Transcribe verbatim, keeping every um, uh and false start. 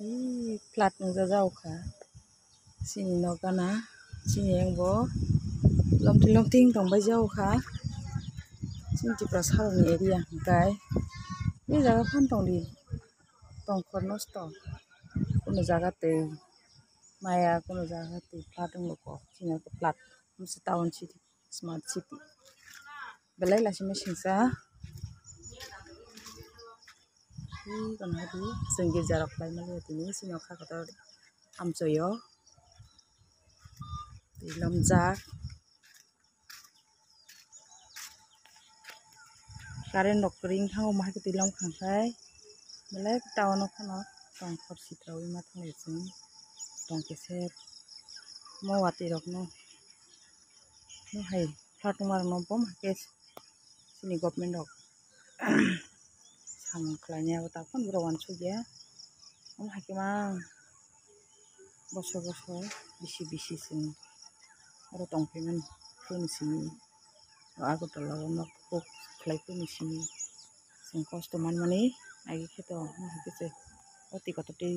Ee, flood nungjak jak kha. Chini nok gana, chini yang bo lomthing lomthing tong bai jak kha. Chini Tripura saloni area hwnkhe. Ee jaga phan tong di, tongkhor nosto. Kunu jaga twi maya, kunu jaga twi flood wng kok, chini flood. Msi town city, smart city. Belai laisima singsa. Hi kono hadi, chwng girja rok khlai mani tini, sini kha kotor amchoyo. Twi lomjak. Current rok ring thango, mahai twi lom khang khai. Belai town o phano tongkhor sitra wi ma thanglai chwng. Tong khe se mo watwi rok no. Mo hai flat wngma rok no bo ma khe chini government rok samung khlai nai, abo tak phano borok uansuk ya. Omo hai khe ma bosor bosor bisi bisi chwng oro tong phai mani, phone simi o Agartala o nok kok khlai phone simi chwng kosto man mani agi khe to omo hai khe se o twi kotor twi.